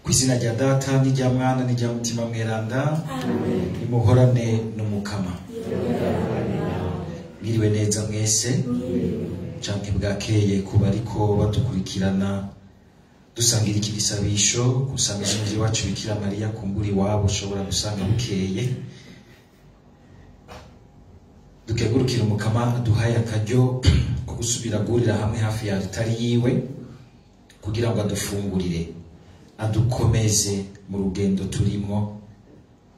Ku izina rya Data n'irya Mwana n'irya Mutima Mweranda, nimuhorane n'Umukama. Mwiriwe neza mwese, canke bwakeye kuba ariko badukurikirana dusangira iki gisabisho, gusanga umuvyeyi wacu Bikira Mariya kumbura iwabo ushobora gusanga bukeye. Dukegurukira Umukama aduhaye akaryo ko gusubira guhurira hamwe hafi ya altari yiwe kugira ngo adufungurire, adukomeze mu rugendo turimwo,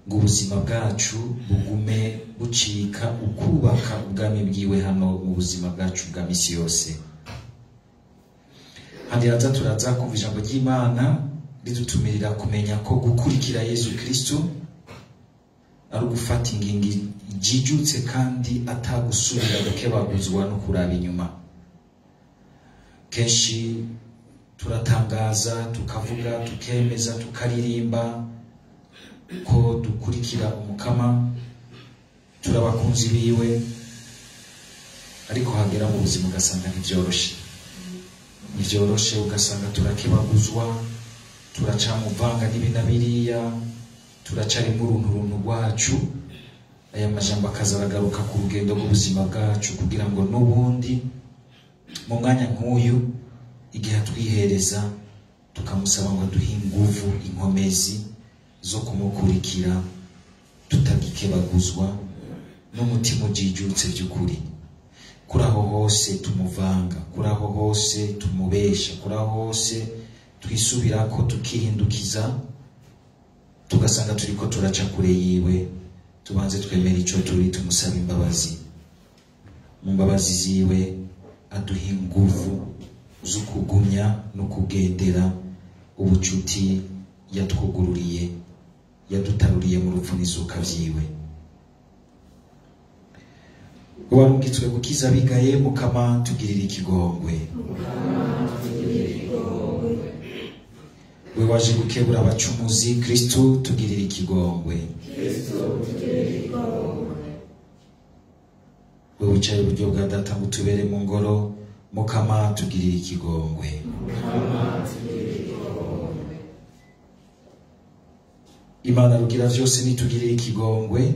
ngo ubuzima bwacu bugume bucika ukubaka ubwami bwiwe hano mu buzima bwacu bwa misi yose. Handi raza turaza kumva ijambo ry'Imana ridutumirira kumenya ko gukurikira Yezu Kristo ari ugufata ingingo ijijutse kandi atagusubira gukebaguzwa no kuraba inyuma. Kenshi turatangaza, tukavuga, tukemeza, tukaririmba ko dukurikira Umukama, turabakunzi biwe, ariko hagera mu buzima ugasanga ntivyoroshe. Ntivyoroshe, ugasanga turakebaguzwa, turacamuvanga n'ibi na biriya, turacarimo urunturuntu rwacu. Aya majambo akaza aragaruka ku rugendo rw'ubuzima bwacu kugira ngo n'ubundi mu mwanya nk'uyu igihe atwihereza tukamusaba ngo aduhe inguvu, inkomezi zo kumukurikira tutagikebaguzwa n'umutima ujijutse by'ukuri. Kuri aho hose tumuvanga, kuri aho hose tumubesha, kuri aho hose twisubirako tukihindukiza, tugasanga turiko turaca kure yiwe, tubanze twemera ico turi, tumusaba imbabazi. Mu mbabazi ziwe aduha inguvu zo kugumya no kugendera ubucuti yatwugururiye, yadutaruriye mu rupfu n'izuka vyiwe. Warungitswe gukiza abigaye, Mukama tugirire ikigongwe. We waje gukebura abacumuzi, Kristo tugirire ikigongwe. We wicaye iburyo bwa Data ngo utubere mu ngoro, Mukama tugirire ikigongwe. Imana rugira vyose nitugirire ikigongwe,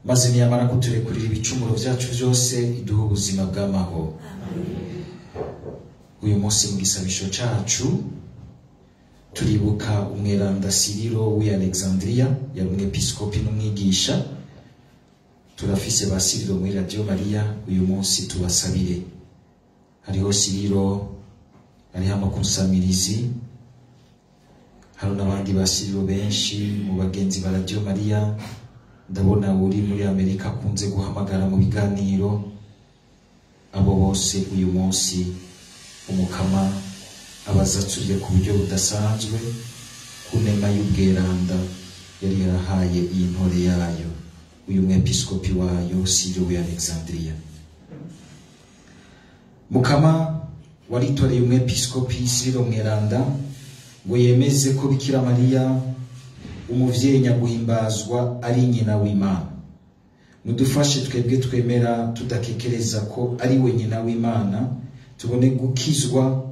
maze niyamara kuturekurira ibicumuro vyacu vyose iduhe ubuzima bw'amahoro. Uyu munsi mu gisabisho cacu turibuka umweranda Siriro w'i Alexandria, yari umwepiskopi n'umwigisha. Turafise ba Siriro muri Radio Maria, uyu munsi tubasabire. Hariho Siriro ari hano ku Nsamirizi, hari n'abandi ba Siriro benshi mu bagenzi ba Radio Maria. Ndabona uri muri Amerika akunze guhamagara mu biganiro. Abo bose uyu munsi Umukama abazaturiye ku buryo budasanzwe ku nema y'ubweranda yari yarahaye iyi ntore yayo, uyu mwepiskopi wayo Siriro w'i Alexandria. Mukama waritoreye umwepiskopi Siriro mweranda ngo yemeze ko Bikira Mariya umuvyeyi nyaguhimbazwa ari nyina w'Imana. Mudufashe twebwe twemera tudakekereza ko ari we nyina w'Imana, tubone gukizwa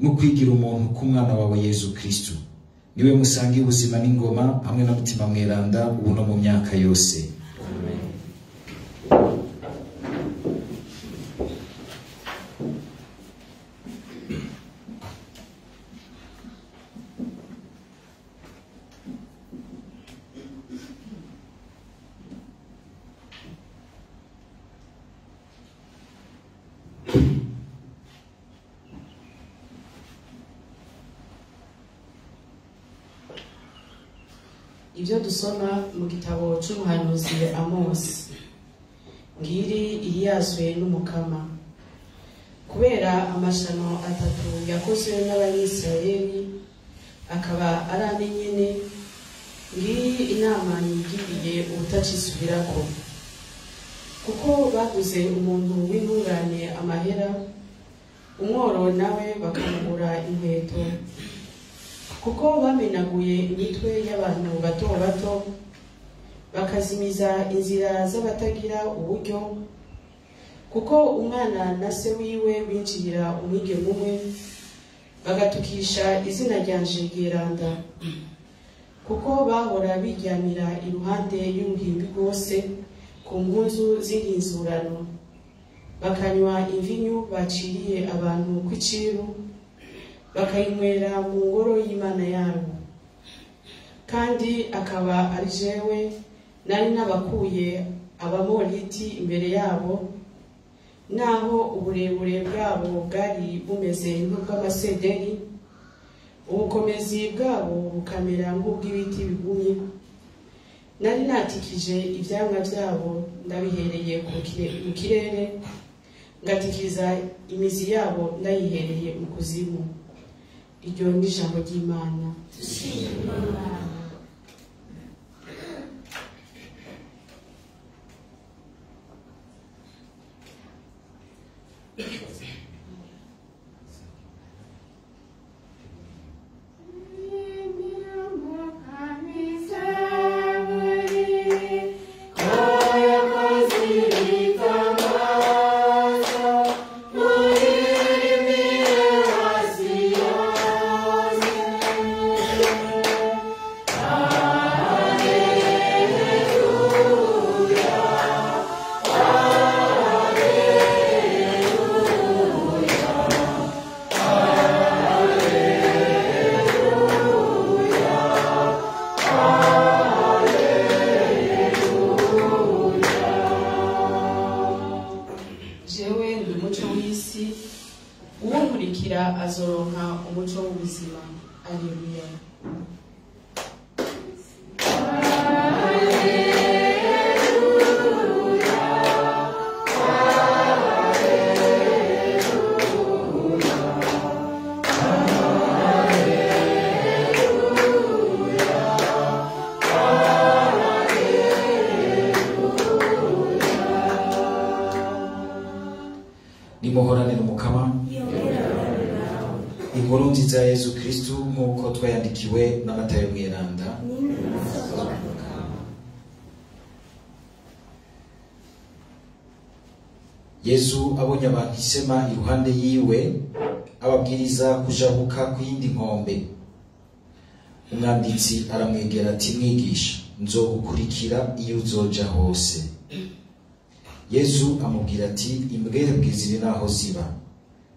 no kwigira umuntu k'umwana wawe Yezu Kristo. Niwe musangiye ubuzima n'ingoma hamwe na Mutima Mweranda ubu no mu myaka yose. Amen. Ibyo dusoma mu gitabo c'umuhanuzi Amosi. Ngiri iriyazwe n'Umukama. Kubera amashano atatu yakozwe n'Abanyisirayeli akaba ari ane nyene, ngiri inama nigiriye ubutacisubirako. Kuko baguze umuntu w'intungane amahera, umworo nawe bakamugura inkweto. Kuko bamenaguye imitwe y'abantu bato bato, bakazimiza inzira z'abatagira uburyo. Kuko umwana na se wiwe binjirira umwigeme umwe, Bagatukisha izina ryanje ryeranda, kuko bahora biryamira iruhande y'uruhimbi rwose ku mpuzu z'inkinzurano, bakanywa imvinyu baciriye abantu kw'iciru, bakayinywera mu ngoro y'Imana yabo. Kandi akaba ari jewe nari nabakuye Abamoriti imbere yabo, naho uburebure bwabo bwari bumeze nk'ubw'amasederi, ubukomezi bwabo bukamera nk'ubw'ibiti bigumye. Nari natikije ivyamwa vyabo ndabihereye mu kirere, ngatikiza imizi yabo ndayihereye mu kuzimu. Iryo ni ijambo ry'Imana. Jewe ndi umuco w'isi, uwunkurikira azoronka umuco w'ubuzima. Alleluya. Nimuhorane n'Umukama. Inkuru nziza ya Yezu Kristu nk'uko twayandikiwe na Matayo Mweranda. Yezu abonye abantu isema iruhande yiwe, ababwiriza kujabuka kw'iyindi nkombe. Umwanditsi aramwegera ati: mwigisha, nzogukurikira iyo uzoja hose. Yezu amubwira ati: imbwebwe ziri naho ziba,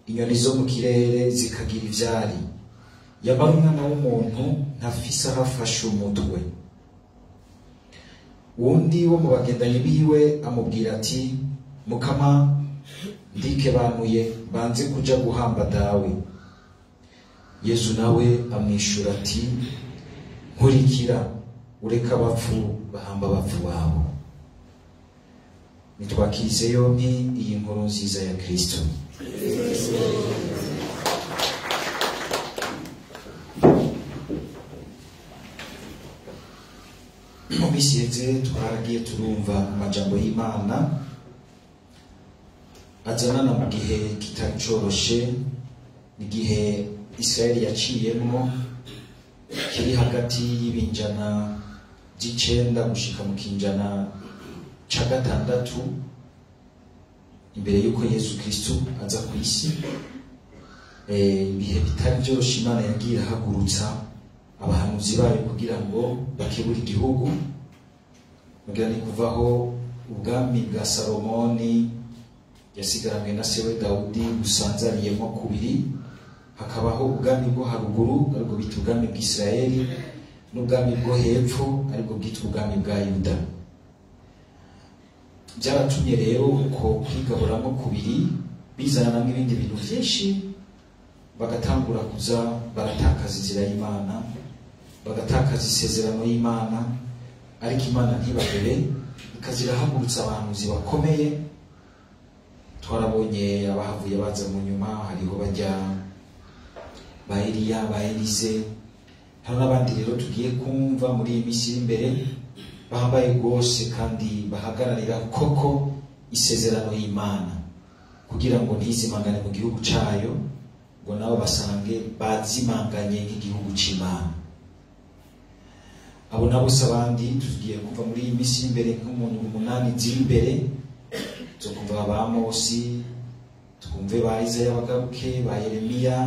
inyoni zo mu kirere zikagira ivyari, yamara umwana w'umuntu ntafise aho afashe umutwe. Uwundi wo mu bagendanyi biwe amubwira ati: Mukama, ndikebanuye banze kuja guhamba dawe. Yezu nawe amwishura ati: nkurikira, ureke abapfu bahamba abapfu babo. Nitwakirize yompi iyi nkuru nziza ya Kristo. Mu minsi iheze twaragiye turumva amajambo y'Imana azanana mu gihe kitari coroshe, igihe Israeli yaciyemwo kiri hagati y'ibinjana vy'icenda gushika mu kinjana ca gatandatu imbere yuko Yesu Kristo aza ku isi. Ibihe bitari vyoroshe, Imana yagiye irahagurutsa abahanuzi bayo kugira ngo bakebure igihugu. Mugira ni kuvaho ubwami bwa Salomoni yasigaranywe na sewe Dawudi busanzariyemo kubiri, hakabaho ubwami bwo haruguru aribwo bita ubwami bw'Isirayeli, n'ubwami bwo hepfo aribwo bwitwa ubwami bwa Yuda. Byaratumye rero uko kwigaburamo kubiri bizana n'ibindi bintu byinshi, bagatangura kuza baratakaza inzira y'Imana, bagatakaza isezerano y'Imana. Ariko Imana ntibahebe, ikazirahagurutsa abahanuzi bakomeye. Twarabonye abahavuye baza mu nyuma, hariho bajya ba Eliya, ba Elize, hari n'abandi rero tugiye kumva muri iyi minsi y'imbere bahambaye rwose kandi bahagararira koko isezerano y'Imana, kugira ngo ntizimangane mu gihugu cayo, ngo nabo basange bazimanganye nk'igihugu c'Imana. Abo nabo se abandi tugiye kumva muri iyi minsi y'imbere, nk'umuntu 8 ziri imbere, tukumva ba Amosi, twumve ba Isaya bagaruke, ba Yeremiya,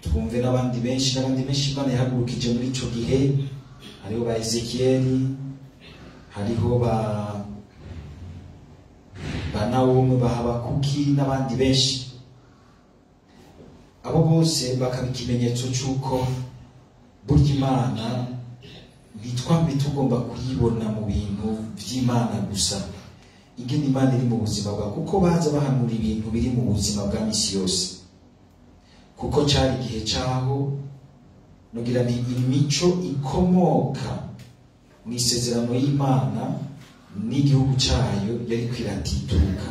Twumve n'abandi benshi, n'abandi benshi Imana yahagurukije muri ico gihe. Hariho ba Ezekieli, hariho ba Nawomi, ba Habakuki n'abandi benshi. Abo bose bakaba ikimenyetso c'uko burya Imana ntitwambe tugomba kuyibona mu bintu vy'Imana gusa, ingene Imana iri mu buzima bwawe, kuko baza bahanura ibintu biri mu buzima bwa misi yose. Kuko cari igihe caho nugira ni imico ikomoka mu isezerano y'Imana n'igihugu cayo yari kwiratituka,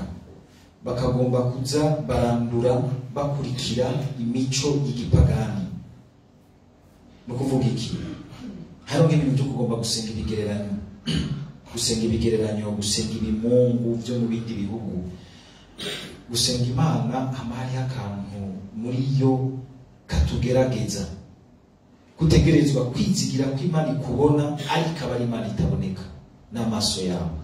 bakagomba kuza barandura bakurikira imico y'igipagani. No kuvuga iki, hariho nk'ibintu byo kugomba gusenga ibigereranyo, gusenga ibigereranyo, gusenga ibimungu byo mu bindi bihugu. Gusenga Imana hama hariho akantu muri yo katugerageza, kutegerezwa kwizigira ko Imana ikubona, ariko aba ari Imana itaboneka n'amaso yawe.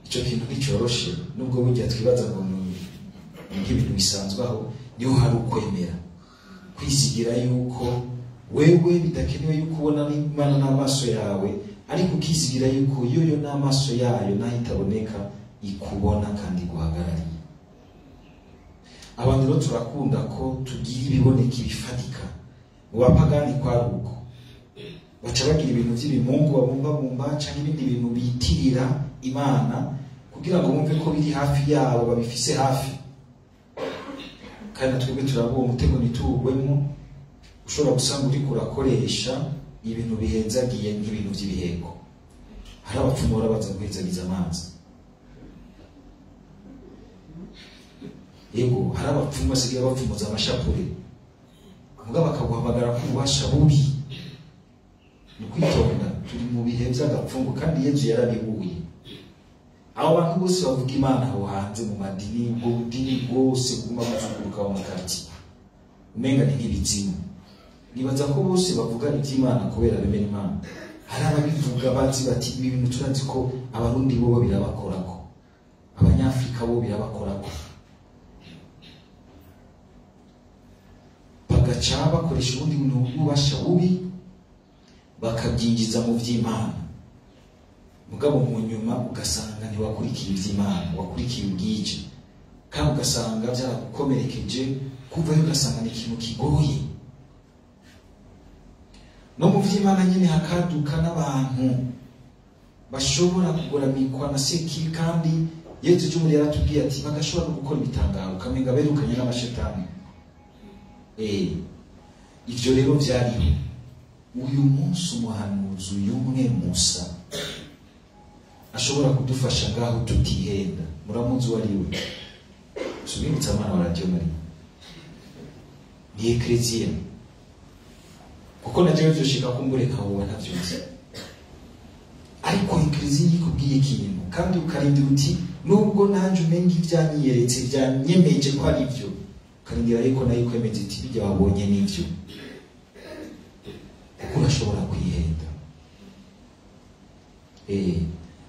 Ico kintu nticoroshe, nubwo burya twibaza ngo ni nk'ibintu bisanzwe, aho niho hari ukwemera, kwizigira yuko wewe bidakenewe yuko ubona Imana n'amaso yawe, ariko ukizigira yuko yoyo n'amaso yayo naho itaboneka ikubona kandi iguhagarariye. Abantu rero turakunda ko tugira ibiboneka ibifatika. Mu bapagani kwari uko, baca bagira ibintu vy'ibimungu babumbabumba canke ibindi bintu bitirira Imana kugira ngo bumve ko biri hafi yabo, babifise hafi. Kandi twebwe turaba uwo mutego ntituwugwemo. Ushobora gusanga uriko urakoresha ibintu bihezagiye nk'ibintu vy'ibiheko. Hari abapfumu bahora baza guhezagiza amazi. Yego, hari abapfumu basigaye bapfumuza amashapure, mugabo bakaguhamagara ko ububasha bubi. Ni ukwitonda, turi mu bihe vy'agapfungu kandi Yezu yarabihuye. Abo bantu bose bavuga Imana aho hanze mu madini, ubwo budini bwose buguma buzunguruka mu makartier, umenga ni nk'ibizimu. Nibaza ko bose bavuga ivy'Imana kubera bemera Imana. Hari ababivuga bazi bati ibi bintu turazi ko Abarundi bobo birabakorako, Abanyafrika bo birabakorako, bagaca bakoresha ubundi buntu bw'ububasha bubi bakabyinjiza mu vy'Imana. Mugabo mu nyuma ugasanga ntiwakurikiye ivy'Imana, wakurikiye ubwije, kandi ugasanga vyaragukomerekeje, kuvayo ugasanga ni ikintu kigoye. No mu vy'Imana nyene hakaduka n'abantu bashobora kugoramikwa na sekiri, kandi Yezu Jumuri yaratubwiye ati bagashobora no gukora ibitangaro ukamenga berukanye n'amashetani. Ivyo rero vyariho. Uyu munsi umuhanuzi uyumwe Musa ashobora kudufasha ngaho tutihenda. Muramuzi uwo ari we? Subibutsa abana wa Radio Maria. Ni Eklezia. Kuko na jewe vyoshika kumbure nkawoba ntavyuzi. Ariko Eklezia ikubwiye ikintu kandi ukarindira uti nubwo nanje umenga ivyanyiyeretse vyanyemeje ko ari vyo, ukarindira ariko nayo ikwemeza iti bijya wabonye nivyo. Kuko urashobora kwihenda.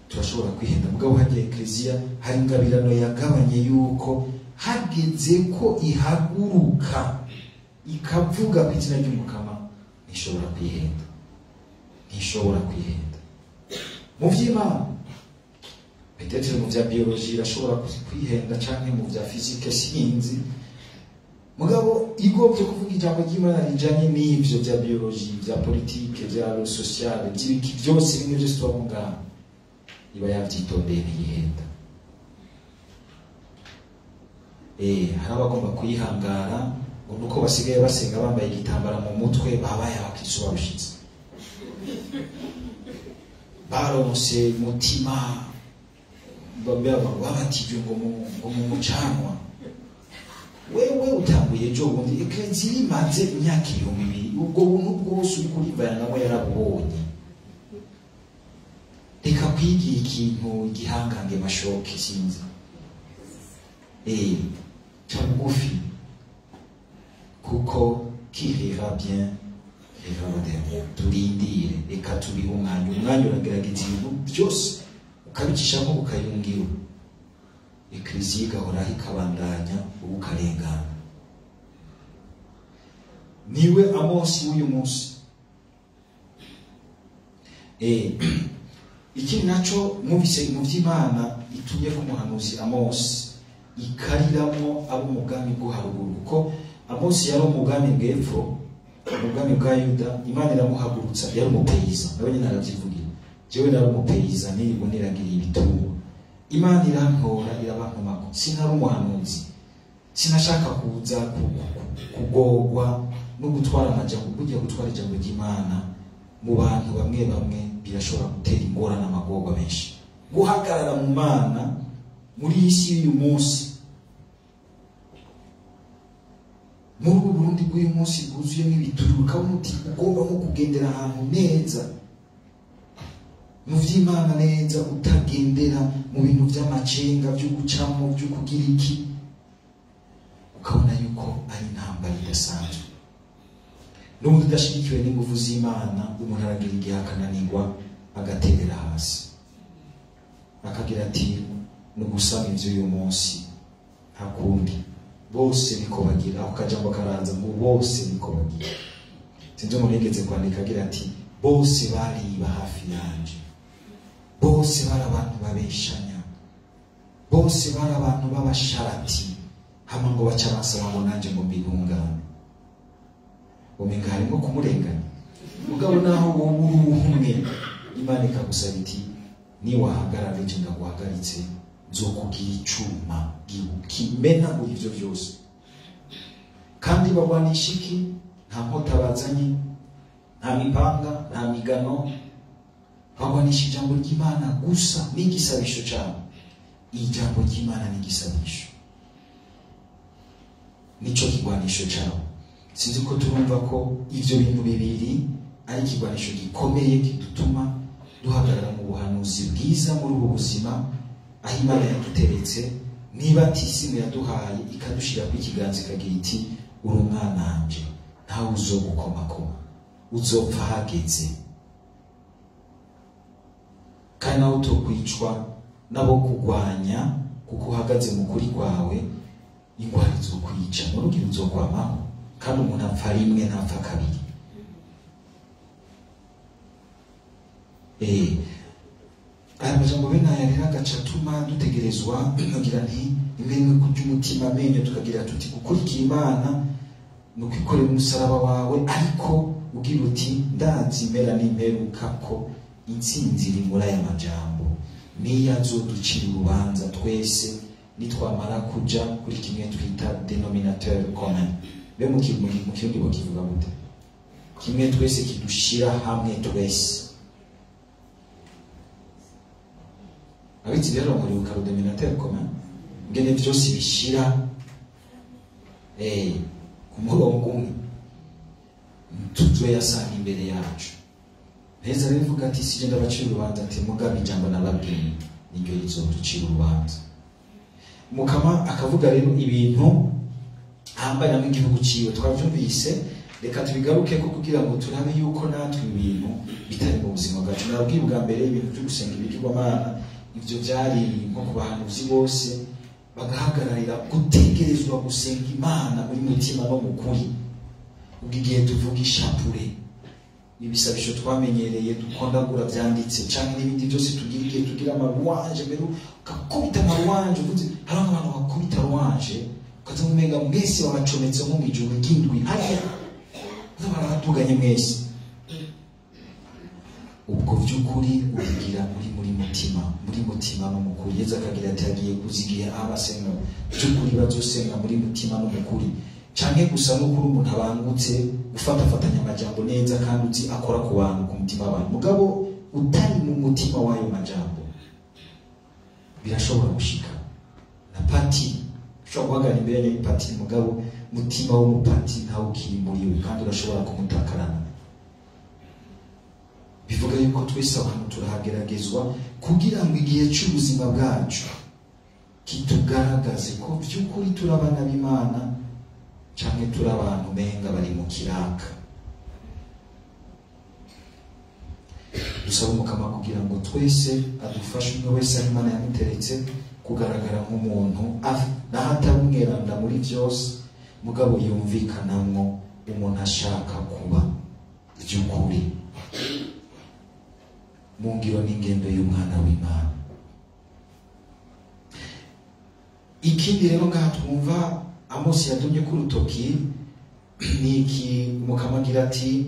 Turashobora kwihenda. Mugabo hagiye Eklezia hari ingabirano yagabanye yuko hageze ko ihaguruka ikavuga ku izina ry'Umukama, ntishobora kwihenda. Ntishobora kwihenda. Mu vy'Imana, peut-être mu vya biologie irashobora kwihenda canke mu vya physique sinzi. Mugabo igomvye kuvuga ijambo ry'Imana rijanye n'ivyo vya biologie, vya politique, vya social, vy'ibiki vyose bimwe vyose tuba ngaha, iba yavyitondeye ntiyihenda. Hari abagomba kuyihangara ngo nuko basigaye basenga bambaye igitambara mu mutwe, babaye abakristo barushitse, baronse mutima, babatijwe ngo mu mucanwa. Wewe utanguye ejo bundi, Eklezia imaze imyaka 2000, ubwo buntu bwose uri kurivanamo yarabubonye. Reka kwigira ikintu igihangange mashoke sinzi. Ca bugufi, kuko qui rira bien rira dernier. Turindire, reka tubihe umwanya. Umwanya uragerageza ibintu byose ukabicishamo ukayungira. Ekleziya igahoraho ikabandanya ubukarengana. Niwe Amosi w'uyu munsi. Ikindi naco mwumvise mu vy'Imana itumye ku muhanuzi Amosi ikariramo abo mu bwami bwo haruguru, kuko Amosi yari umugambi bw'epfo, ubwami bwa Yuda. Imana iramuhagurutsa, yari umupeyiza, nawe nyine aravyivugira, jewe nari umupeyiza nirirwa niragiriye ibitungwa, Imana irantora irabantumako, sinari umuhanuzi, sinashaka kuza kugogwa no gutwara amajambo. Burya gutwara ijambo ry'Imana mu bantu bamwe bamwe birashobora gutera ingorane, amagorwa menshi. Guhagarara mu Mana muri iyi si y'uyu munsi, muri ubu Burundi bw'uyu munsi bwuzuyemo ibituri, ukabona uti ugomba nko kugendera ahantu neza mu vy'Imana neza, utagendera mu bintu vy'amacenga vyo gucamo vyo kugira iki, ukabona yuko ari intambara idasanzwe. N'ubundi udashigikiwe n'inguvu z'Imana, umuntu aragira igihe akananirwa, agaterera hasi, akagira ati ni ugusaba ivy'uyu munsi, nta kundi, bose niko bagira. Ako kajambo karanza ngo bose niko bagira. Sinzi umuntu yigeze kwandika agira ati bose bariba hafi yanje, bose bari abantu babeshanya, bose bari abantu b'abasharati, hama ngo baca basaba ngo nanje ngo mbibungane. Umenga harimo kumurenganya. Mugabo naho wowe uri umwe, Imana ikagusaba iti niwahagarara ejo ndaguhagaritse, nzokugira icuma kimenagura ivyo vyose. Kandi bagwanisha iki? Nta nkota bazanye, nta mipanga, nta migano, bagwanisha ijambo ry'Imana gusa n'igisabisho cabo. Ijambo ry'Imana n'igisabisho nico kigwanisho cabo. Sinzi ko turumva ko ivyo bintu bibiri ari ikigwanisho gikomeye kidutuma duhagarara mu buhanuzi bwiza muri ubu buzima aho Imana yaduteretse. Niba batisimu yaduhaye ikadushira ku ikiganza ikagira iti uri umwana wanje, ntawe uzogukomakoma, uzopfa hageze, kandi nawe utokwicwa nabo kugwanya kuko uhagaze mu kuri kwawe, ingwara izokwica murugira uzokwamaho. Kandi umuntu apfa rimwe ntapfa kabiri. Aya majambo bene aya rero agaca atuma dutegerezwa kugira nti rimwe rimwe kurya umutima amenyo, tukagira tuti gukurikira Imana ni ukwikorera umusaraba wawe, ariko ugira uti ndazi impera n'imperuka ko intsinzi iri muri aya majambo, niyo azoducira urubanza twese nitwamara kuja kuri kimwe twita denominateur commun. Be mu Kirundi bakivuga gute? Kimwe twese kidushira hamwe twese. Abizi rero muri ukaro denominateur commun ngene vyose bishira ku murongo umwe, tuzoyasanga imbere yacu. Neza rero ivuga ati sije ndabacira urubanza, ati mugabe ijambo nababwiye niryo rizoducira urubanza. Mukama akavuga rero ibintu ahambarira igihugu ciwe, twavyumvise, reka tubigaruke ko kugira ngo turabe yuko natwe ibintu bitari mu buzima bwacu. Nababwiye ubwa mbere ibintu vyo gusenga ibigirwamana, ivyo vyari nko ku bahanuzi bose bagahagararira gutegerezwa gusenga Imana muri mutima no mu kuri. Ubwo igihe tuvuga ishapure, ibisabisho twamenyereye dukondagura vyanditse canke n'ibindi byose tugira, igihe tugira amaruwanje mbere ukakubita amaruwanje, uvuze hari abantu bakubita ruwanje ukaza umenga mwese babacometse nko mw'ijuru ry'indwi, hariya baraduganye mwese. Ubwo vy'ukuri ubigira uri muri mutima, muri mutima no mu kuri. Yezu akagira ati agiye kuzigihe abasenga vy'ukuri bazosenga muri mutima no mu kuri, canke gusa no kuri umuntu abangutse gufatafatanya amajambo neza kandi uzi akora ku bantu ku mutima w'abantu, mugabo utari mu mutima w'ayo majambo birashobora gushika. Na pati ushobora guhagarara imbere y'ipati, mugabo mutima w'umupati ntawe ukiri muri we, kandi urashobora kumutakarana. Bivuga yuko twese abantu turahageragezwa kugira ngo igihe cy'ubuzima bwacu kitugaragaze ko vy'ukuri turi abana b'Imana canke turi abantu menga bari mu kiraka. Dusaba Umukama kugira ngo twese adufashe, umwe wese aho Imana yamuteretse kugaragara nk'umuntu naho atari umweranda muri byose, mugabo yumvikanamwo umuntu ashaka kuba by'ukuri mu ngiro n'ingendo y'umwana w'Imana. Ikindi rero ngaha twumva Amosi yadumye ku rutoki ni iki? Umukama agira ati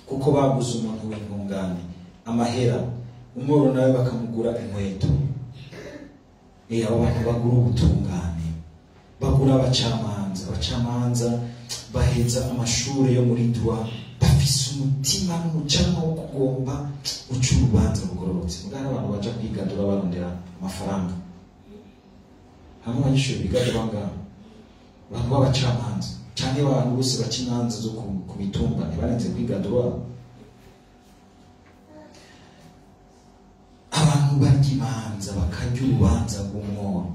kuko baguze umuntu w'intungane amahera, umworo nawe bakamugura inkweto. Abo bantu bagura ubutungane, bagura abacamanza, abacamanza baheza amashuri yo muri droit bafise umutima n'umucanwa wo kugomba guca urubanza rugororotse. Mugabo abantu baja kwiga droit barondera amafaranga, hamwe abanyeshuri biga droit ngaha, abantu b'abacamanza canke abantu bose baca imanza zo ku mitumba ntibarenze kwiga droit. Abantu barya imanza bakarya urubanza rw'umworo.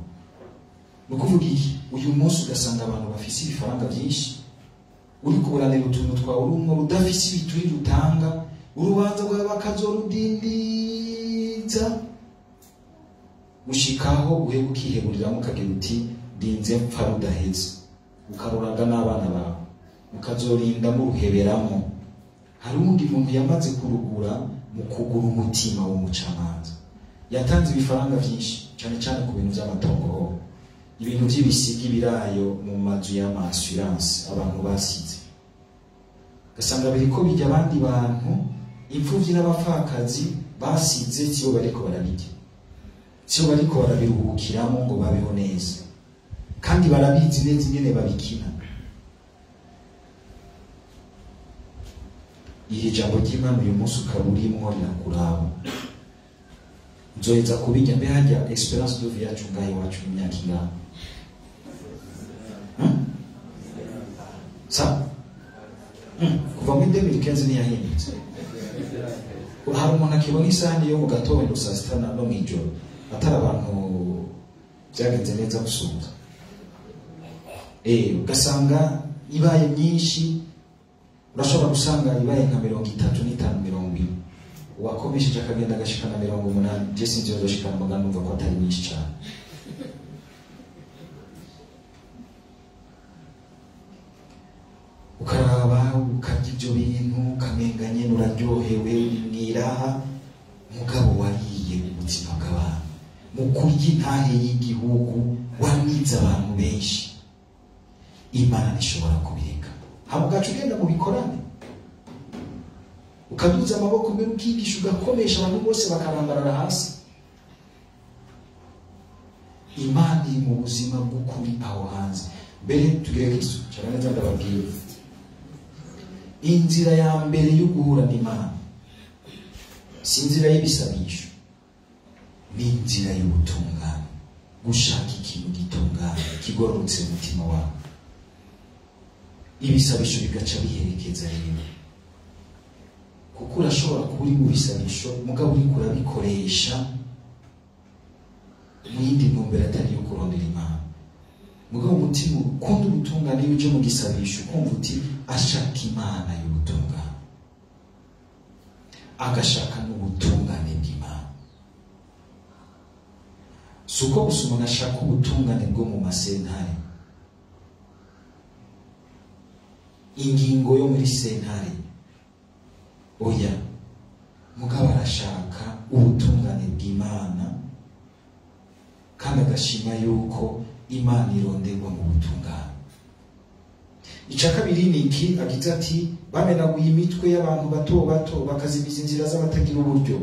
Ni ukuvuga iki? Uyu munsi ugasanga abantu bafise ibifaranga byinshi, uri kuburanira utuntu twawe uri umworo udafise ibiturire utanga, urubanza rwawe bakazorudindiza gushikaho uheba ukiheburiramo ukagira uti ndinze mpfa rudaheze, ukaruraga n'abana bawe ukazorinda muruheberamo. Hari uwundi muntu yamaze kurugura mu kugura umutima w'umucamanza, yatanze ibifaranga byinshi cyane cyane ku bintu by'amatongo, ibintu by'ibisiga ibirayo mu mazu y'ama-assurance abantu basize, ugasanga biriko bijya abandi bantu, imfuvyi n'abapfakazi basize sibo bariko barabirya, sibo bariko barabiruhukiramo ngo babeho neza, kandi barabizi neza ingene babikina. Iri jambo ry'Imana uyu munsi ukaba urimwo rirakuraba, nzoheza kubirya. Mbe harya experience de vie yacu ngaha iwacu imyaka ingana sa kuva muri 2015 ntiyahindutse. Hari umuntu akibona isahani yo mu gatondo saa sita no mw'ijoro, atari abantu byagenze neza gusumba. Ugasanga ibaye myinshi, urashobora gusanga ibaye nka 35 40, uwakomesheje akagenda agashikana 80. Je sinzi yozoshikana, muga numva ko atari myinshi cane. Ukaraba ukarya ibyo bintu ukamenga nyene uraryohewe, uri mw'iraha, mugabo wariye ubuzima bw'abantu. Mu kurya intahe y'igihugu wanize abantu benshi. Imana ntishobora kubireka. Hama ugaca ugenda mu bikorane, ukaduza amaboko mbere ukigisha, ugakomesha abantu bose bakarambarara hasi. Imana iri mu buzima bw'ukuri aho hanze. Mbere tugire Kristo cyane neza, ndababwira inzira ya mbere yo guhura n'Imana si inzira y'ibisabisho, ni inzira y'ubutungane, gushaka ikintu gitunganye kigororotse mu mutima wawe. Ibisabisho bigaca biherekeza rero, kuko urashobora kuba uri mu bisabisho mugabo uriko urabikoresha mu yindi ntumbero atari iyo kurondera Imana. Mugabo umutima ukunda ubutungane, iyo uje mu gisabisho ukumva uti ashaka Imana y'ubutungane, agashaka n'ubutungane bw'Imana. Si uko gusa umuntu ashaka ubutungane bwo mu masentare, ingingo yo muri sentare, oya, mugabo arashaka ubutungane bw'Imana, kandi agashima yuko Imana ironderwa mu butungane. Ica kabiri ni iki? Agize ati bamenaguye imitwe y'abantu bato bato, bakazimiza inzira z'abatagira uburyo.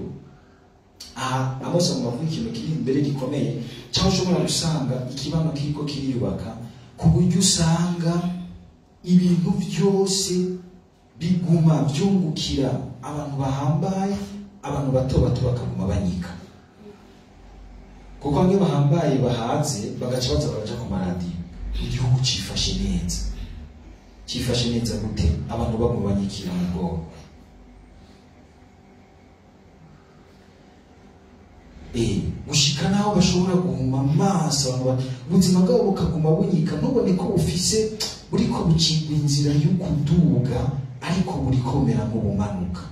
Aha Amosi avuga ikintu kiri imbere gikomeye, cyangwa ushobora gusanga ikibano kiriko kiriyubaka ku buryo usanga ibintu byose biguma byungukira abantu bahambaye, abantu bato bato bakaguma banyika. Kuko bamwe bahambaye bahaze bagaca baza baraja ku maradiyo, igihugu cifashe neza. Cifashe neza gute? Abantu baguma banyikira mu bwoba. Gushika naho bashobora guhuma amaso, ubuzima bwabo bukaguma bunyika, ntubone ko bufise buriko bucibwa inzira yo kuduga, ariko burikomera nk'ubumanuka.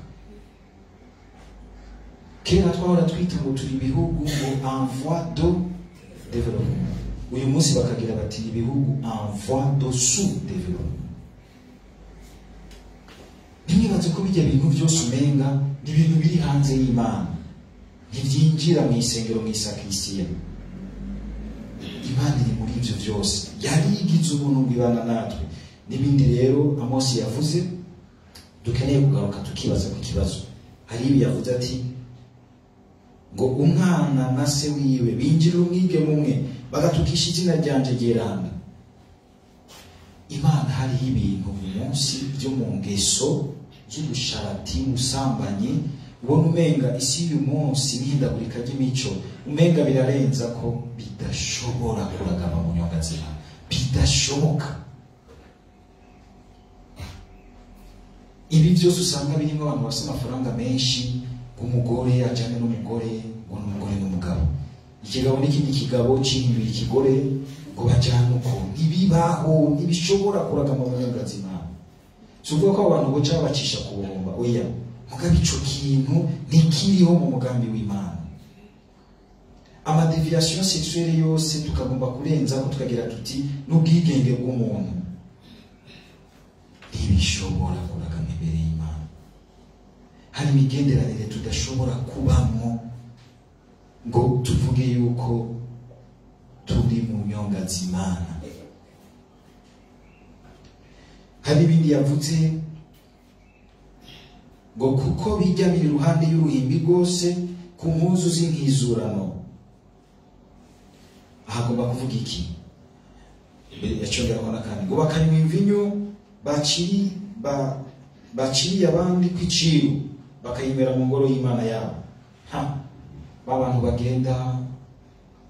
Kera twahora twita ngo turi ibihugu ngo en voie de Développement. Uyu munsi bakagira bati ibihugu en voie de sous-développement. Ntimwibaze ko bijya bintu byose umenga ni ibintu biri hanze y'Imana, ntibyinjira mu isengero, mu isakristiya. Imana iri muri ibyo byose, yarigize ubuntu ngo ibana natwe. N'ibindi rero Amosi yavuze dukeneye kugaruka tukibaza ku kibazo. Hari ibi yavuze ati ngo umwana na se wiwe binjira umwigeme umwe bagatukisha izina ryanje ryeranda. Imana hariho ibintu mu munsi byo mu ngeso z'ubusharati, ubusambanyi, ubona umenga isi y'uyu munsi n'ihindagurika ry'imico, umenga birarenza ko bidashobora kuragama mu nyongazima, bidashoboka. Ibi byose usanga birimo abantu bafite amafaranga menshi, umugore ajyane n'umugore, ngo n'umugore n'umugabo, ikigabo n'ikindi kigabo cyihindura ikigore ngo bajyane uko, ntibibaho, ntibishobora kuragama mu nyongazima. Si ukuvuga ko abantu boca babacisha ku buhomba, oya, mugabo ico kintu ntikiriho mu mugambi w'Imana. Amadéviation sexuelle yose tukagomba kurenza ko tukagira tuti n'ubwigenge bw'umuntu, ntibishobora kuragama imbere y'Imana. Hari imigenderanire tudashobora kubamwo ngo tuvuge yuko turi mu nyonga z'Imana. Hari ibindi yavuze ngo kuko bijya biri iruhande y'uruhimbi rwose ku mpuzu z'inkizurano. Ahagomba kuvuga iki? Yacongera n'akandi ngo bakanywa imvinyo baciriye abandi kw'iciru, bakayinywera mu ngoro y'Imana yabo. Ha, ba bantu bagenda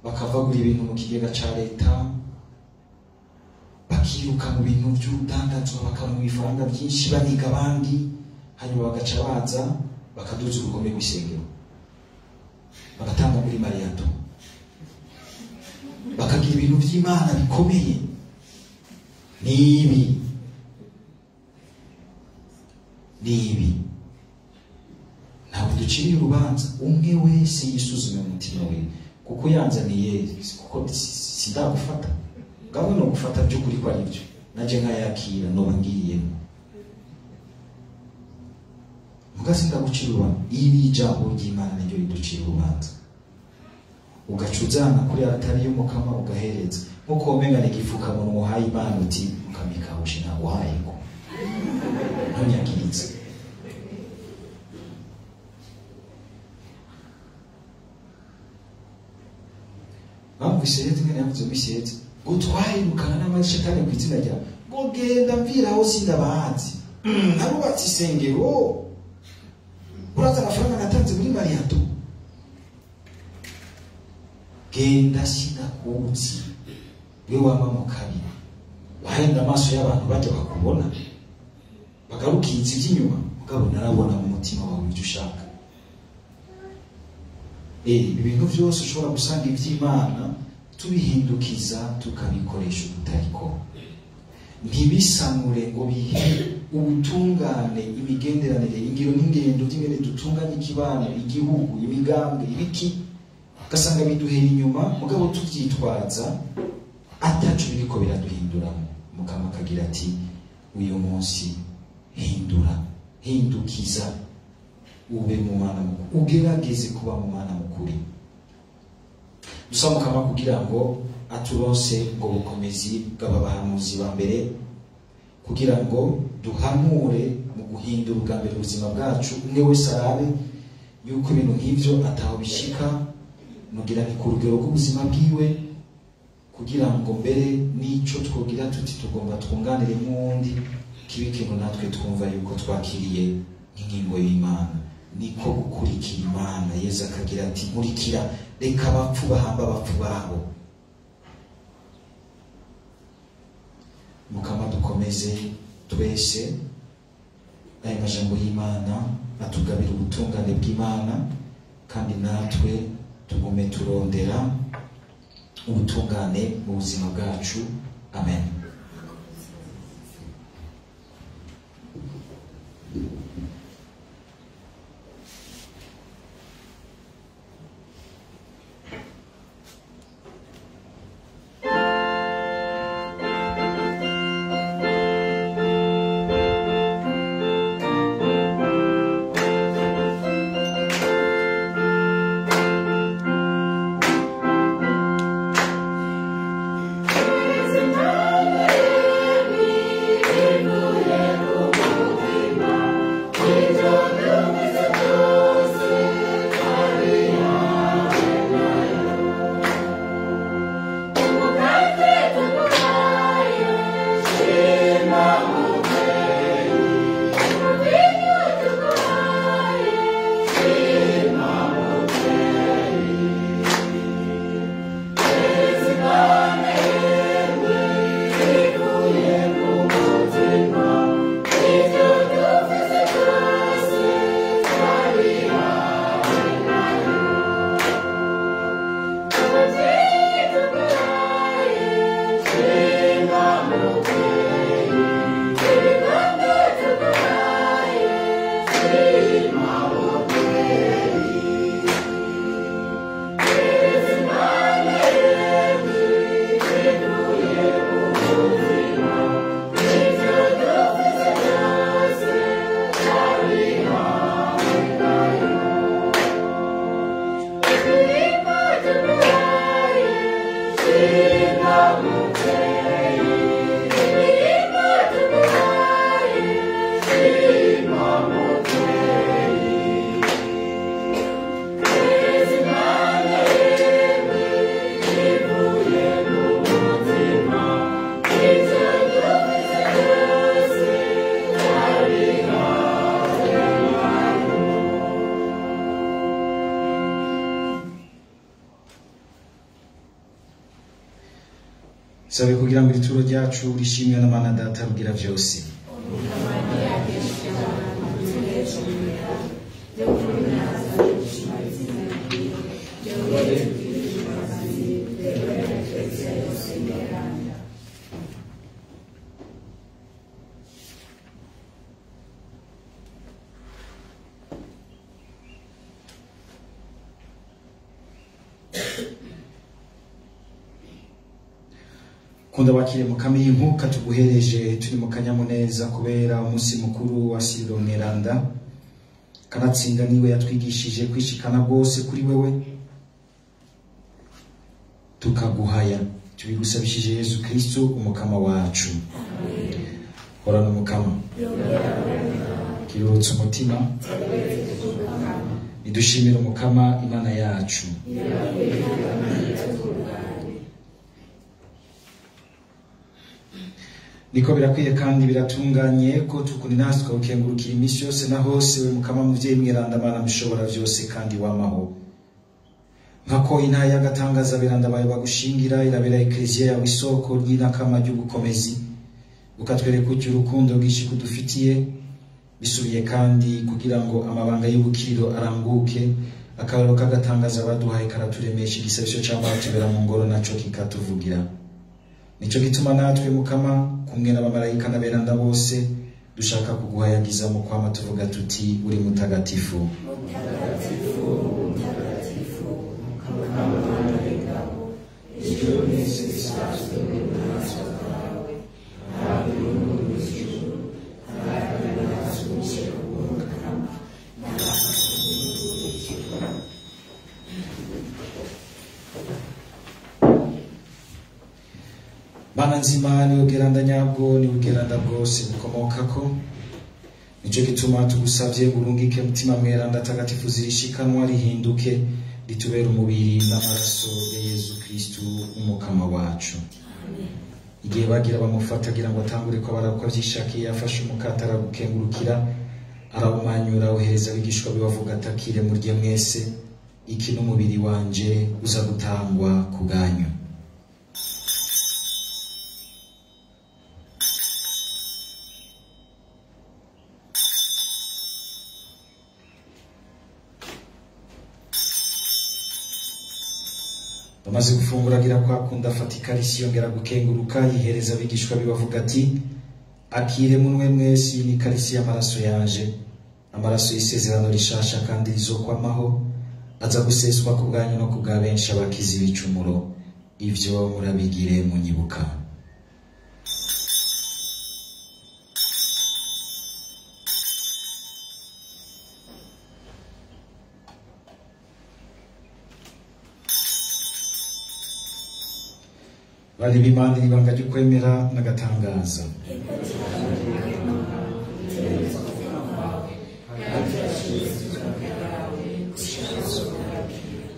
bakavagura ibintu mu kigega ca leta, bakiruka mu bintu by'urudandazwa, bakaronka ibifaranga byinshi baniga abandi, hanyuma bagaca baza bakaduza uruhome rw'isengero, bagatanga muri mariyato, bakagira ibintu by'Imana bikomeye. Nibi nibi ntabwo duciriye urubanza, umwe wese yisuzume mu mutima we, kuko yanzaniye, kuko sindagufata ngabo no gufata by'ukuri ko ari byo, naje nkayakira noba ngiyemo. Muga sindagucira urubanza, iri jambo ry'Imana niryo riducira urubanza. Ugacuzana kuri altari y'Umukama ugahereza, nkuko womenga ni igifukamunwa uhaye Imana uti mukamikawushe naguhaye ko ntunyagiritse. Bamvise rero ingene yavuze misiyete ngo twahirukana n'amashetani ku izina ryawe, ngo genda mviraho sindabazi, narubatse isengero, uraza amafaranga natanze muri mariyato, genda sindakuzi, we wama mu kabi, wahenda amaso y'abantu bajya bakubona bagarukiza iby'inyuma, mugabo narabona mu mutima wawe ibyo ushaka. Ibintu byose ushobora gusanga iby'Imana tubihindukiza tukabikoresha ubutariko, ntibisanure ngo bihe ubutungane, imigenderanire, ingiro n'ingendo by'ingene dutunganye ikibano, igihugu, imigambwe, ibiki, ugasanga biduhera inyuma, mugabo tubyitwaza atacu biriko biraduhinduramo. Mukama akagira ati uyu munsi hindura, hindukiza, ube mu Mana mukuru, ugerageze kuba mu Mana mukuri. Dusaba Mukama kugira ngo aturonse ngo bukomezi bw'abahanuzi ba mbere, kugira ngo duhanure mu guhindura ubwa mbere ubuzima bwacu, umwe wese arabe yuko ibintu nk'ivyo ataho bishika, nugira ni ku rugero rw'ubuzima bwiwe, kugira ngo mbere n'ico twogira tuti tugomba twunganire n'uwundi, kibe ikintu natwe twumva yuko twakiriye nk'ingingo y'Imana. Niko gukurikira Imana. Yezu akagira ati nkurikira, reka abapfu bahamba abapfu babo. Mukama dukomeze twese aya majambo y'Imana atugabira ubutungane bw'Imana, kandi natwe tugume turondera ubutungane mu buzima bwacu. Amen. Sabe kugira ngo ituro ryacu rishimwe n'Imana Data rugira vyose. Kunda wakire mukama inkuka tuguhereje turi mu kanyamuneza kubera umunsi mukuru wa Siriro Mweranda. Kanatsinda niwe yatwigishije kwishikana bwose kuri wewe, tukaguhaya. Tubigusabishije Yesu Kristo umukama wacu. Horana umukama, kirutse umutima, nidushimire umukama Imana yacu. Niko birakwiye kandi biratunganye ko tukunda natwe tukagukengurukira iminsi yose na hose, we mukama muvyeyi mweranda Mana mushobora vyose kandi wamaho. Nkako intaya y'agatangaza beranda bayo bagushingira irabera ekleziya yawe isoko ry'inakama ry'ubukomezi, ukatwereka uti urukundo rwinshi kudufitiye. Bisubiye kandi kugira ngo amabanga y'ubukiriro aranguke, akararo k'agatangaza baduhaye karaturemesha, igisabisho c'abatubera mu ngoro naco kikatuvugira. Nico gituma natwe mukama kumwe n'abamarayika n'aberanda bose dushaka kuguhayagiza mu kwama tuvuga tuti uri mutagatifu. Mutagatifu, mutagatifu, mukama Mana w'ingabo, ijuru n'isi bisazwe n'ububasha bwawe. Ntabwo uri ijuru, abagaragaza umukama n'abakurikira. Mana nzima ni ugeranda nyabwo, ni ugeranda bwose bukomokako. Nico gituma tugusavye urungike mutima mweranda takatifu zirishikanwa rihinduke ritubere umubiri n'amaraso ya Yesu Kristo umukama wacu. Igihe bagira bamufata agira ngo atangure ko barakwa vyishakiye, yafashe umukate aragukengurukira, arawumanyura, ohereza abigishwa be bavuga ati akire murye mwese, iki n'umubiri wanje uza gutangwa ku bwanyu. Bamaze gufungura agira kwa kunda afata ikarisi yongera gukenguruka, yihereza abigishwa be bavuga ati akire munwe mwese, iyi ni ikarisi y'amaraso yanje, amaraso y'isezerano rishasha kandi rizokwamaho, aza guseswa ku bwanyu no ku bwa benshi abakiza ibicumuro. Ivyo murabigire munyibuka. Bari b'Imana ibanga ry'ukwemera n'agatangaza.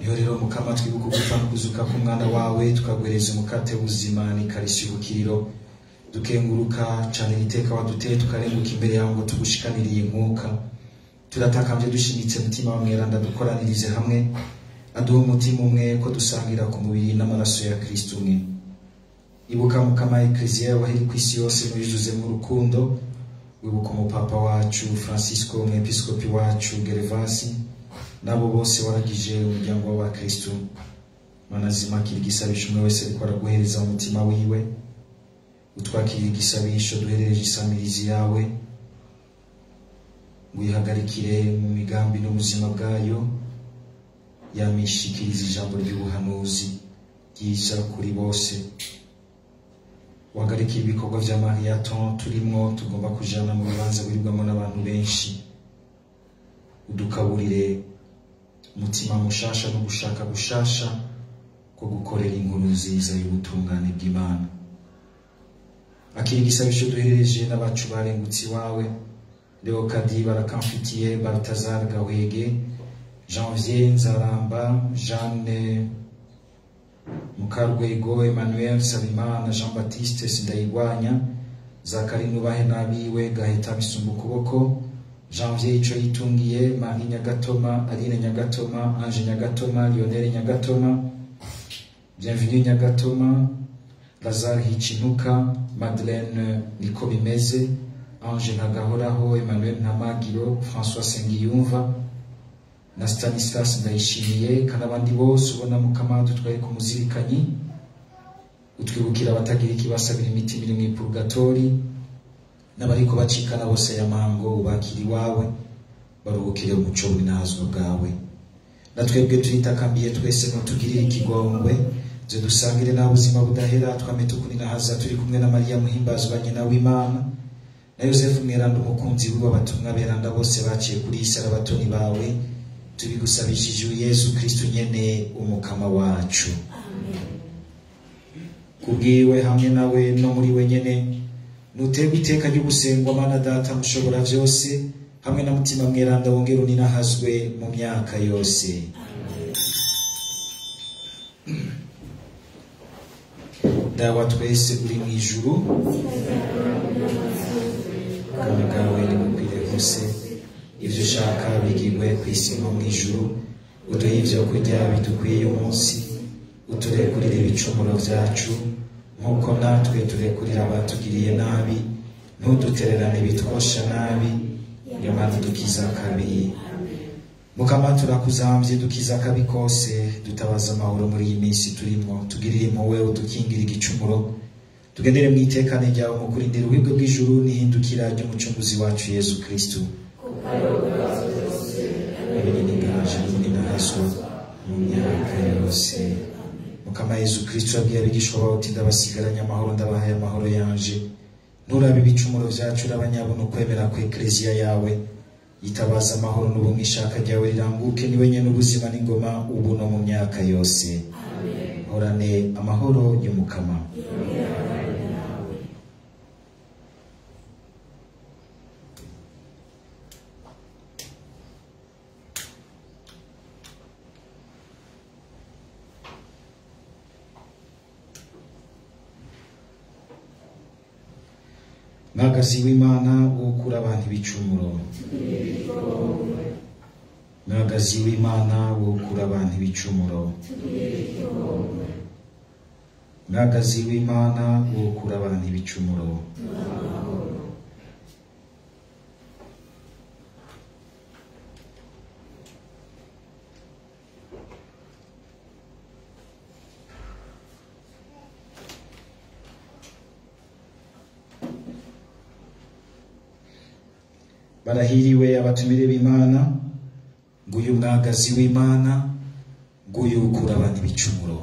Iyo rero mukama twibuka ugupfa no kuzuka k'umwana wawe, tukaguhereza umukate w'ubuzima n'ikarisi y'ubukiriro, dukenguruka cane iteka waduteye, tukarenguka imbere yawe ngo tugushikaniriye inkuka. Turatakambye dushimitse mutima wa mweranda dukoranirize hamwe, aduhe umutima umwe ko dusangira ku mubiri n'amaraso ya Kristo umwe. Ibuka mukama ekleziya yawe iri kw'isi yose muyuzuzemo urukundo, wibuka umupapa wacu Francisco, umwepiskopi wacu Gervasi, nabo bose waragije umuryango w'abakristo. Mana zima kira igisabisho umwe wese ariko araguhereza umutima wiwe, utwakirire igisabisho duherereje isamirizi yawe, ngo uyihagarikire mu migambi n'ubuzima bwayo, yamishikiriza ijambo ry'ubuhanuzi ryiza kuri bose. Wahagarikire ibikorwa vya marathon turimwo tugomba kujana mu bibanza birirwamo n'abantu benshi, udukaburire umutima mushasha no gushaka gushasha ko gukorera inkuru nziza y'ubutungane bw'Imana. Akira igisabisho duherereje n'abacu barengutse iwawe, Leokadi Barakamfitiye, Baltazar Gahwege, Janvier Nzaramba, Jeanne Mukarwego, Emmanuel Sabimana, Jean Baptiste Sindayigwanya, Zakari Nubahe n'abiwe, Gaheta Bisumba ukuboko, Janvier Ico yitungiye, Marie Nyagatoma, Aline Nyagatoma, Ange Nyagatoma, Lionel Nyagatoma, Bienvenue Nyagatoma, Lazare Hichinuka, Madeleine Nikobimeze, Ange Ntagahoraho, Emmanuel Ntamagiro, François Sengiyumva na Stanislas Ndayishimiye, kandi abandi bose ubona Mukama dutwaye ku muzirikanyi. Utwibukira abatagira ikibasabira imitima iri mu ipurgatori n'abariko bacikana bose ya mango, ubakira iwawe baruhukire umuco w'inazwa bwawe. Na twebwe turitakambiye twese ntutugirire ikigongwe, ze dusangire na buzima budahera, twame tukuninahaza turi kumwe na Mariya muhimbazwa nyina w'Imana na Yosefu mweranda umukunzi wiwe, abatumwa beranda bose baciye kuri iyi sara abatoni bawe, tubigusabishije Yesu Kristo nyene umukama wacu. Kubwiwe hamwe nawe no muri we nyene nuterwa iteka ry'ugusengwa Mana Data mushobora vyose, hamwe na Mutima mweranda wongera uninahazwe mu myaka yose. Dawa twese uri mu ijuru, ubwami bwawe nibukwire hose, ivyo ushaka bigirwe kw'isi no mu ijuru. Uduhe ivyo kurya bidukwiye umunsi, uturekurire ibicumuro vyacu nk'uko natwe turekurira abatugiriye nabi, ntudutererane ibitwosha nabi, nyamara dukiza akabi. Mukama turakuzamvye, dukiza akabi kose, dutabaza amahoro muri iyi minsi turimwo, tugirire impuhwe udukingira igicumuro, tugendere mu itekane ryawe mu kurindira ubuhibwe bw'ijuru n'ihindukira ry'umucunguzi wacu Yesu Kristo. Mu myaka yose. Mukama Yesu Kristo abwiye abigishwa bawe uti ndabasigaranye amahoro, ndabahaye amahoro yanje, nturabe ibicumuro vyacu, urabanyabona ukwemera ku ekleziya yawe, yitabaza amahoro n'ubumwe ishaka ryawe riranguke, niwe nyene ubuzima n'ingoma ubu no mu myaka yose. Horane amahoro y'Umukama. Mwagazi w'Imana wokura abantu ibicumuro, Mwagazi w'Imana wokura abantu ibicumuro, Mwagazi w'Imana wokura abantu ibicumuro. Barahiriwe abatumire b'Imana, nguyu mwagazi w'Imana, nguyu ukura abantu ibicumuro.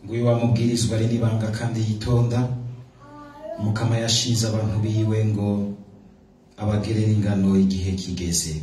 Nguyu wamubwirizwa ari n'ibanga kandi yitonda, Mukama yashinze abantu biwe ngo abagerere ingano igihe kigeze.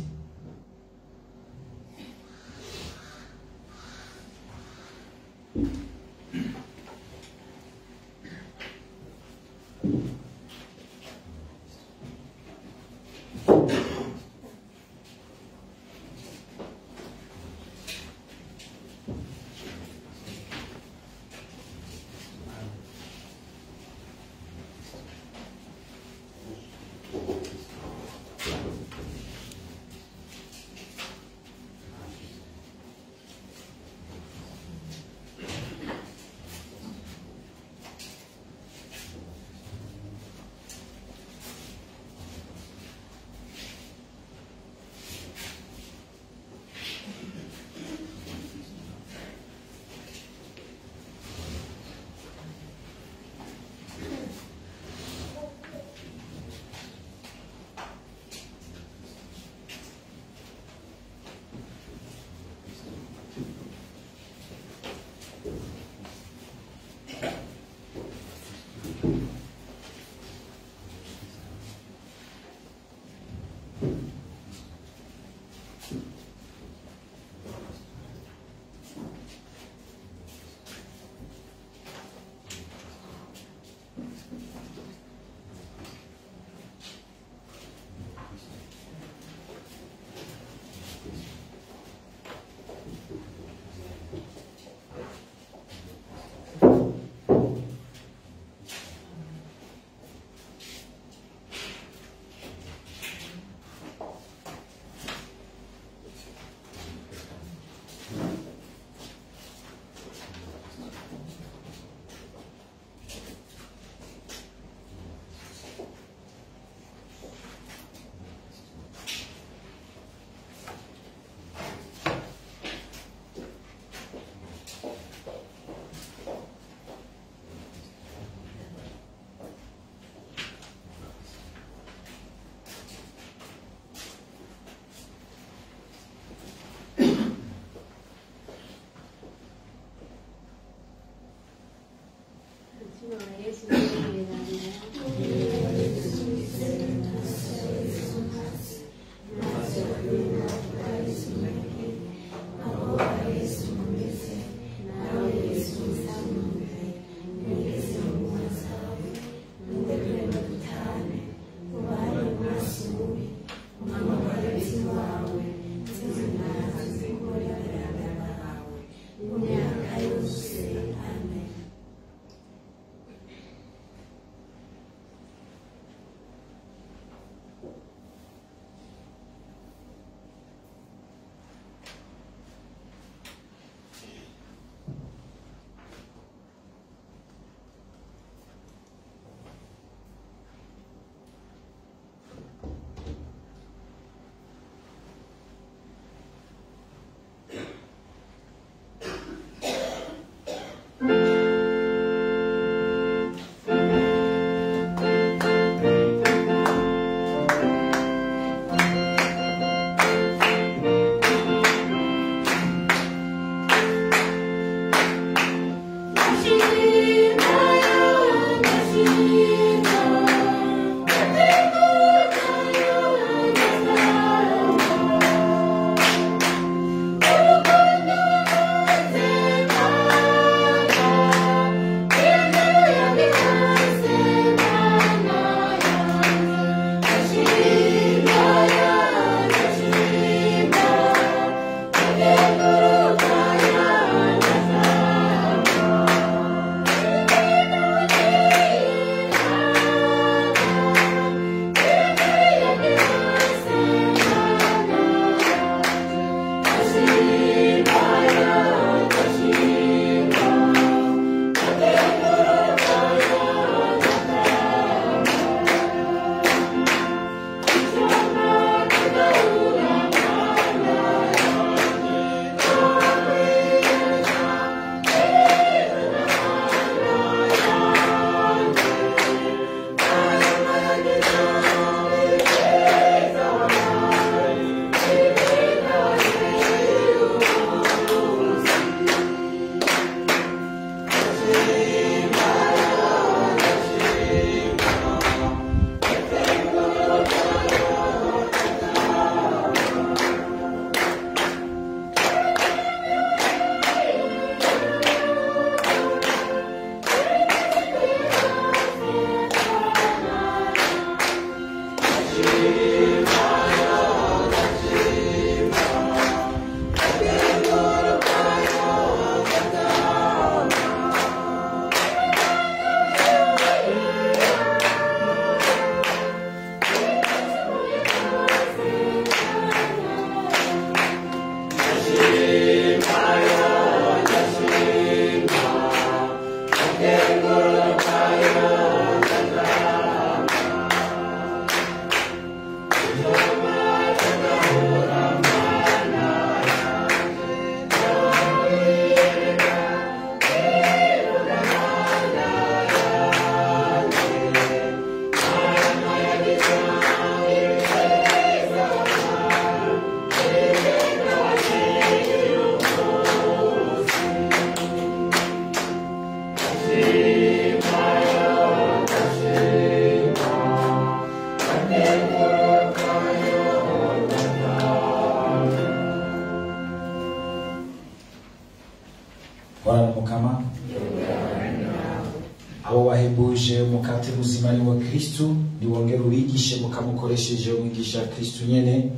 muzima ari wa Kristu, niwongere ubigishe mukamukoresheje umwigisha Kristu nyene,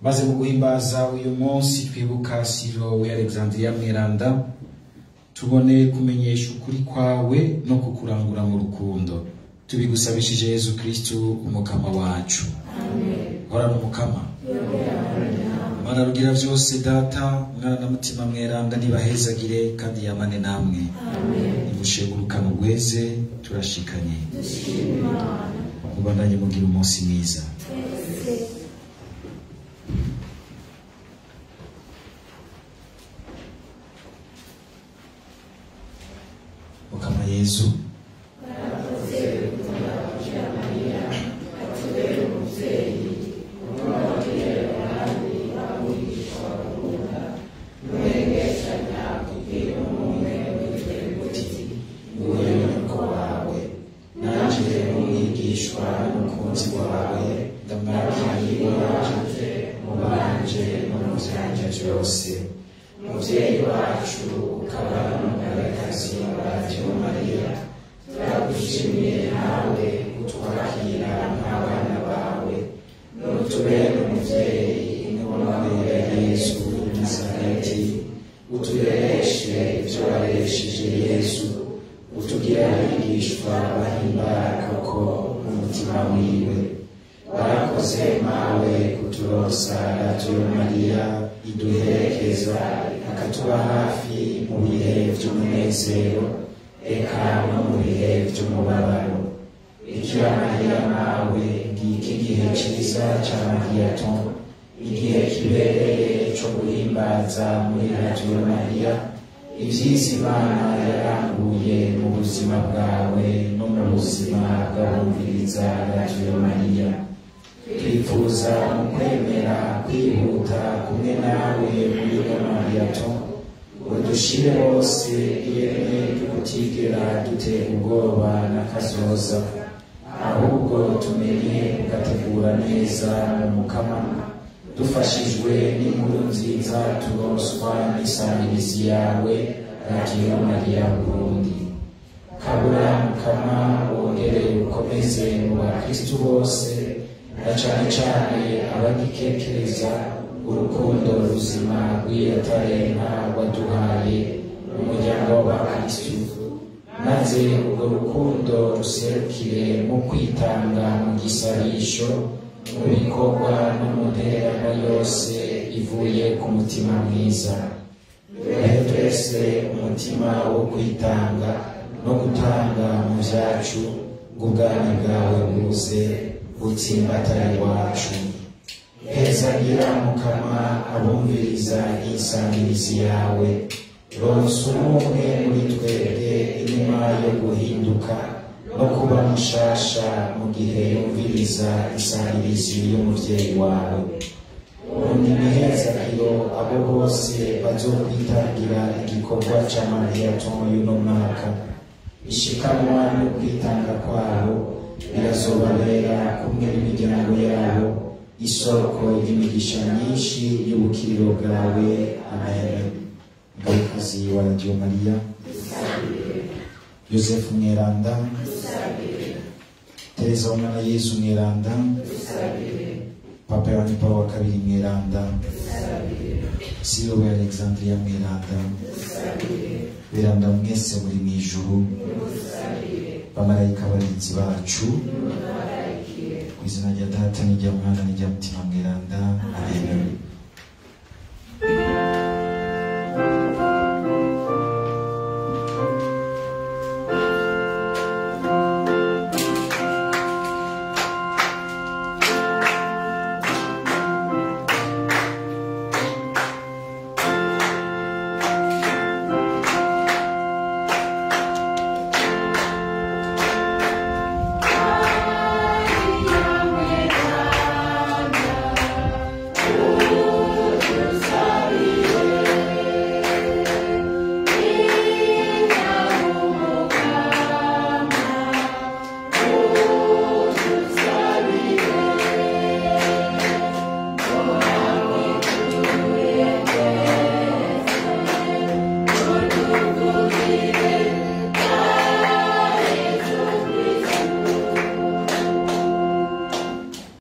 maze mu guhimbaza uyu munsi twibuka Sirilo w'i Alexandria Mweranda, tubone kumenyesha ukuri kwawe no kukurangura mu rukundo. Tubigusabishije Yezu Kristu umukama wacu. Amen. Horana umukama. Mana rugira vyose Data, Mwana na Mutima Mweranda nibahezagire kandi yamane namwe. Amen. Nimushegurukane ugweze, turashikanye. Dushima Imana. Mubandanye mugira umunsi mwiza. Twese. Mukama Yezu, Muvyeyi wacu ukaba n'umugabekazi wa Radiyo Mariya, turagushimiye nawe utwakira nk'abana bawe, nutubere umuvyeyi n'uwabera Yesu w'i Nazareti, uturereshe ivyo waresheje Yesu, utugire abigishwa bahimbara koko umutima wiwe. Warakoze mawe kuturosa Radiyo Mariya iduherekeza akatuba hafi mu bihe vy'umunezero eka no mu bihe vy'umubabaro. Bikira Mariya mawe, ngiki igihe ciza ca Mariyaton, igihe kibereye co guhimbaza muri Radiyo Mariya ivyiza Imana yaranguye mu buzima bwawe no mu buzima bw'abumviriza Radiyo Mariya. Twifuza mu kwemera kwihuta kumwe nawe muri Mariyaton, ngo dushire hose ireme ry'ukutigera dutera ubwoba na kazoza, ahubwo tumenye kugategura neza mu Mukama, dufashijwe n'inkuru nziza turonswa n'isamirizi yawe Radiyo Mariya Burundi. Kabura Mukama, wongere ukomeze mu bakristu bose, na cane cane abagikekereza urukundo ruzima rw'iyatarempa waduhaye umuryango w'abakristu, maze urwo rukundo ruserukire mu kwitanga mu gisabisho, mu bikorwa no mu ntererano yose ivuye ku mutima mwiza. Duhe twese umutima wo kwitanga no gutanga mu vyacu, ngo ubwami bwawe buze butsimbatare iwacu. Hezagira Mukama abumviriza insamirizi yawe, ronsa umwe muri twebwe inema yo guhinduka no kuba mushasha mu gihe yumviriza insamirizi y'umuvyeyi wawe. Undi mihezagiro abo bose bazokwitangira igikorwa ca Mariyaton y'uno mwaka, ishikanwa no kwitanga kwabo birazobabera kumwe n'imiryango yabo isoko y'imigisha myinshi y'ubukiriro bwawe. Amen. Mugabekazi wa Radiyo Mariya, Yosefu Mweranda, Tereza w'Umwana Yezu Mweranda, Papa Yohani Paulo wa kabiri Mweranda, Sirilo wa Alexandria Mweranda, Beranda mwese muri mw'ijuru, bamarayika barinzi bacu, ku izina rya Data n'irya Mwana n'irya Mutima Mweranda.